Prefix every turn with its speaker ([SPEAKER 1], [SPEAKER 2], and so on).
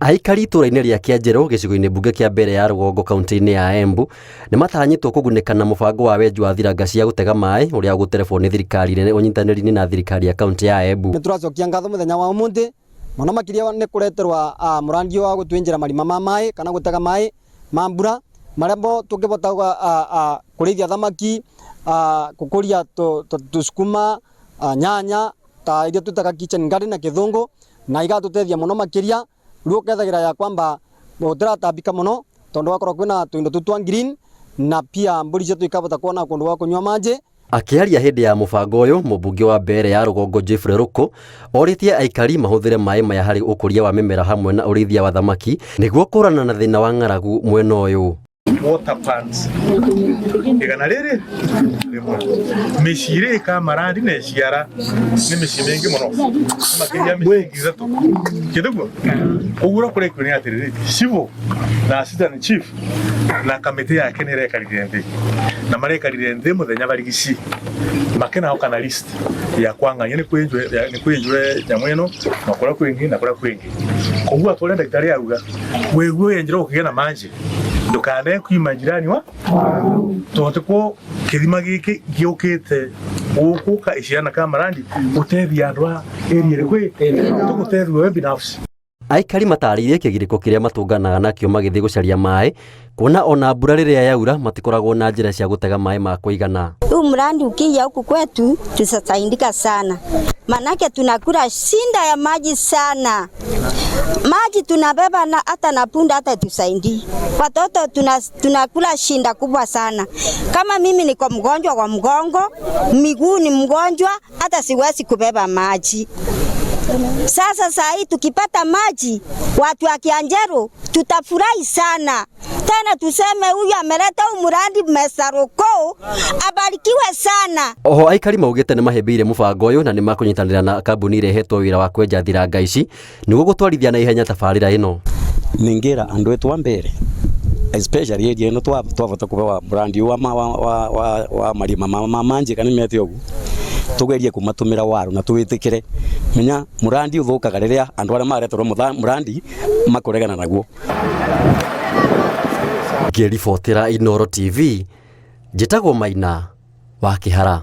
[SPEAKER 1] Aikari itũũra-inĩ rĩa Kĩanjerũ gĩcigo-inĩ mbunge kĩa Mbeere ya Rũgongo kaunti-inĩ ya Embu nĩ matanyĩtwo kũgunĩka na mũbango wa wenji wa thiranga cia gũtega maĩ ũrĩa ũgũterebwo nĩ thirikari nene ũnyitanĩri-inĩ na thirikari ya kaunti ya Embu.
[SPEAKER 2] Nĩ tũracokia ngatho mũthenya wa ũmũthĩ mũno makĩria nĩ kũreterwa mũrandi ũyũ wa gũtwĩnjĩra marima ma maĩ kana gũtega maĩ ma mbura marĩa mo tũngĩbota kũrĩithia thamaki, gũkũria tũcukuma, nyanya ta iria twĩtaga kitchen garden na kĩthũngũ na igatũteithia mũno makĩria rĩu ũkethagĩra ya kwamba gũtiratambika mũno tondũ gwakorwo kwĩna tũindo tũu twa green na pia mbũri citũ ikabota kuona kũndũ gwa kũnyua manjĩ.
[SPEAKER 1] Akĩaria hĩndĩ ya mũbango ũyũ, mũmbunge wa Mbeere ya Rũgongo Geoffrey Ruku orĩtie aikari mahũthĩre maĩ maya harĩ ũkũria wa mĩmera hamwe na ũrĩithia wa thamaki nĩguo kũhũrana na thĩna wa ng'aragu mwena ũyũ.
[SPEAKER 3] Water pans 101 mĩciĩ ĩrĩ ĩkamarandi na ĩciara nĩ mĩciĩ mĩingĩ mũno makĩria mĩciĩ 3,000 kĩthiguo ũguo ũrĩa kũrekwo nĩ atĩrĩrĩ, cibũ na assistant chief na kamĩtĩ yake nĩ ĩrekarire thĩ na marekarire thĩ mũthenya barigici makĩnaoka na list ya kwang'ania nĩ kwĩnjwe nyamũ ĩno na kũrĩa kwĩngĩ na kũrĩa kwĩngĩ. Koguo atũrĩa ndagĩtarĩ auga wĩgue yenjera gũkĩgĩa na manjĩ ndukane kwima jirani wa tondu ko kithima giki giukite gukuka iciana kamarandi gutethia andu a area iriku tugutethia we binafsi.
[SPEAKER 1] Aikari matarĩirie kĩgirĩko kĩrĩa matũnganaga nakĩo magĩthiĩ gũcaria maĩ kuona ona mbura rĩrĩa yaura matikoragwo na njĩra cia gũtega maĩ ma kũigana.
[SPEAKER 4] Huu mradi ukija huku kwetu tutasaidika sana, manake tunakula shinda ya maji sana. Maji tunabeba na hata na punda hata tusaidii. Watoto tunakula shinda kubwa sana. Kama mimi niko mgonjwa kwa mgongo, miguu ni mgonjwa, hata siwezi kubeba maji. Sasa saa hii tukipata maji, watu wa Kianjeru tutafurahi sana. Tena tuseme huyu ameleta huu mradi Mesaroko abarikiwe sana.
[SPEAKER 1] Oho aikari maugĩte nĩ mahĩmbĩirie mũbango ũyũ na nĩ makũnyitanĩra na kambuni ĩrĩa ĩhetwo wĩra wa kwenja thiranga ici nĩguo gũtwarithia na ihenya tabarĩra ĩno.
[SPEAKER 5] Ningira andu etu wa mbere especially area ino twavota kubewa murandi wa ma, wa, wa, wa, wa marima ma, ma manji kana mete ugu tugerie kumatumira waru na tuwitikire menya murandi uthukaga riria andu aria mareterwo murandi makuregana naguo.
[SPEAKER 1] Ngĩribotera Inooro TV, njĩtagwo Maina wa Kĩhara.